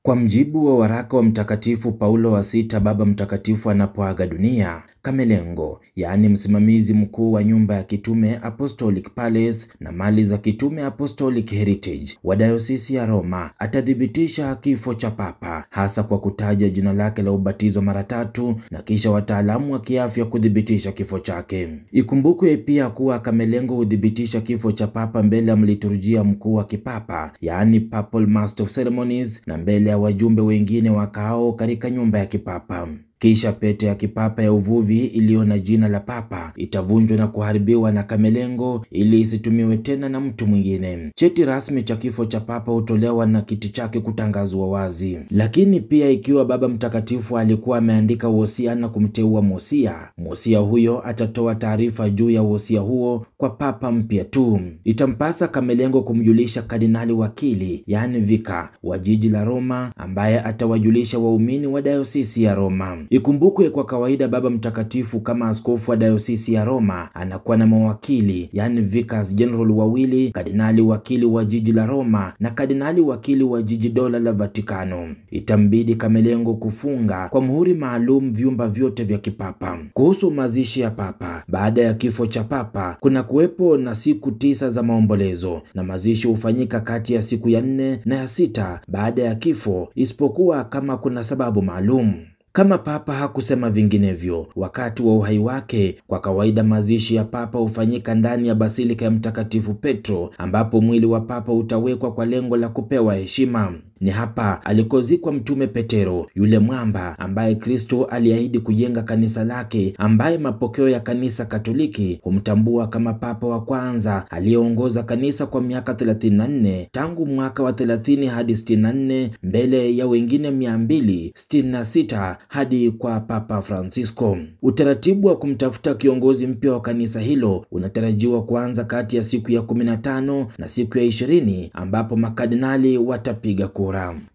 Kwa mjibu wa waraka wa Mtakatifu Paulo wa Sita, Baba Mtakatifu anapoaga dunia, Kamelengo, yaani msimamizi mkuu wa nyumba ya kitume Apostolic Palace na mali za kitume Apostolic Heritage wa Dayosisi ya Roma, atathibitisha kifo cha Papa, hasa kwa kutaja jina lake la ubatizo mara tatu na kisha wataalamu wa kiafya kuthibitisha kifo chake. Ikumbukwe pia kuwa Kamelengo huthibitisha kifo cha Papa mbele ya mliturujia mkuu wa kipapa, yaani Papal Master of Ceremonies, na mbele ya wajumbe wengine wakao katika nyumba ya kipapa. Kisha pete ya kipapa ya uvuvi iliyo na jina la Papa itavunjwa na kuharibiwa na Kamelengo ili isitumiwe tena na mtu mwingine. Cheti rasmi cha kifo cha Papa hutolewa na kiti chake kutangazwa wazi. Lakini pia ikiwa Baba Mtakatifu alikuwa ameandika wosia na kumteua mwosia, mwosia huyo atatoa taarifa juu ya wosia huo kwa Papa mpya tu. Itampasa Kamelengo kumjulisha kardinali wakili, yaani vika wa jiji la Roma, ambaye atawajulisha waumini wa Dayosisi ya Roma. Ikumbukwe kwa kawaida Baba Mtakatifu kama askofu wa Dayosisi ya Roma anakuwa na mawakili, yaani vicars general wawili, kardinali wakili wa jiji la Roma na kardinali wakili wa jiji dola la Vatikano. Itambidi Kamelengo kufunga kwa muhuri maalum vyumba vyote vya kipapa. Kuhusu mazishi ya Papa, baada ya kifo cha Papa kuna kuwepo na siku 9 za maombolezo, na mazishi hufanyika kati ya siku ya 4 na ya 6 baada ya kifo, isipokuwa kama kuna sababu maalum. Kama Papa hakusema vinginevyo wakati wa uhai wake, kwa kawaida mazishi ya Papa hufanyika ndani ya Basilika ya Mtakatifu Petro, ambapo mwili wa Papa utawekwa kwa lengo la kupewa heshima. Ni hapa alikozikwa Mtume Petero, yule mwamba ambaye Kristo aliahidi kujenga kanisa lake, ambaye mapokeo ya kanisa Katoliki humtambua kama Papa wa kwanza aliyeongoza kanisa kwa miaka 34 tangu mwaka wa 30 hadi 64 mbele ya wengine 266 hadi kwa Papa Francisco. Utaratibu wa kumtafuta kiongozi mpya wa kanisa hilo unatarajiwa kuanza kati ya siku ya 15 na siku ya 20, ambapo makardinali watapiga kura.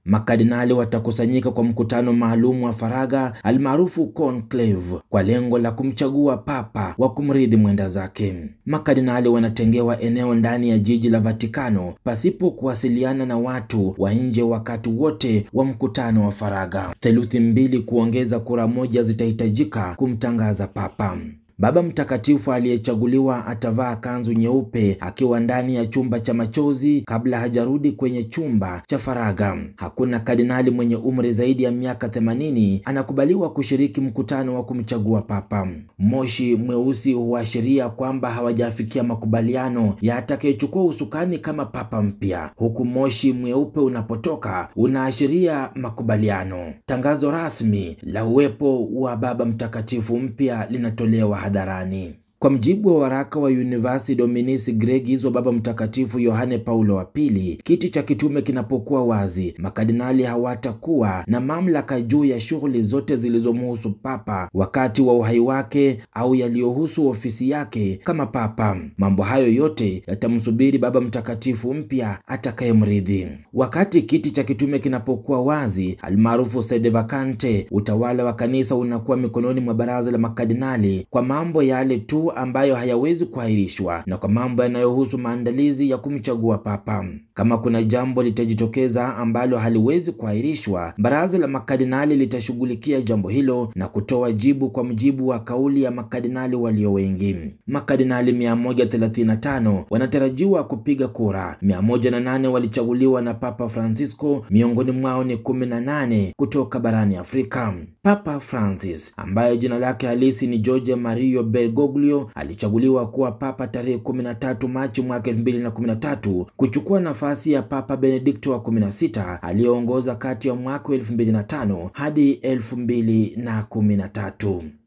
Makardinali watakusanyika kwa mkutano maalum wa faragha almaarufu conclave kwa lengo la kumchagua papa wa kumrithi mwenda zake. Makardinali wanatengewa eneo ndani ya jiji la Vatikano pasipo kuwasiliana na watu wa nje wakati wote wa mkutano wa faragha. Theluthi 2 kuongeza kura 1 zitahitajika kumtangaza papa. Baba Mtakatifu aliyechaguliwa atavaa kanzu nyeupe akiwa ndani ya chumba cha machozi kabla hajarudi kwenye chumba cha faragha. Hakuna kardinali mwenye umri zaidi ya miaka 80 anakubaliwa kushiriki mkutano wa kumchagua papa. Moshi mweusi huashiria kwamba hawajafikia makubaliano ya atakayechukua usukani kama papa mpya, huku moshi mweupe unapotoka unaashiria makubaliano. Tangazo rasmi la uwepo wa Baba Mtakatifu mpya linatolewa hadharani. Kwa mjibu wa waraka wa Universi Dominici Gregis wa Baba Mtakatifu Yohane Paulo wa Pili, kiti cha kitume kinapokuwa wazi, makardinali hawatakuwa na mamlaka juu ya shughuli zote zilizomhusu Papa wakati wa uhai wake au yaliyohusu ofisi yake kama Papa. Mambo hayo yote yatamsubiri Baba Mtakatifu mpya atakayemrithi. Wakati kiti cha kitume kinapokuwa wazi, almaarufu sede vacante, utawala wa kanisa unakuwa mikononi mwa baraza la makardinali kwa mambo yale tu ambayo hayawezi kuahirishwa na kwa mambo yanayohusu maandalizi ya kumchagua papa. Kama kuna jambo litajitokeza ambalo haliwezi kuahirishwa, baraza la makardinali litashughulikia jambo hilo na kutoa jibu kwa mujibu wa kauli ya makardinali walio wengi. Makardinali 135 wanatarajiwa kupiga kura. 108 walichaguliwa na Papa Francisco, miongoni mwao ni 18 kutoka barani Afrika. Papa Francis, ambaye jina lake halisi ni Jorge Mario Bergoglio, alichaguliwa kuwa papa tarehe 13 Machi mwaka 2013 kuchukua nafasi ya Papa Benedikto wa 16 aliyeongoza kati ya mwaka 2005 hadi 2013.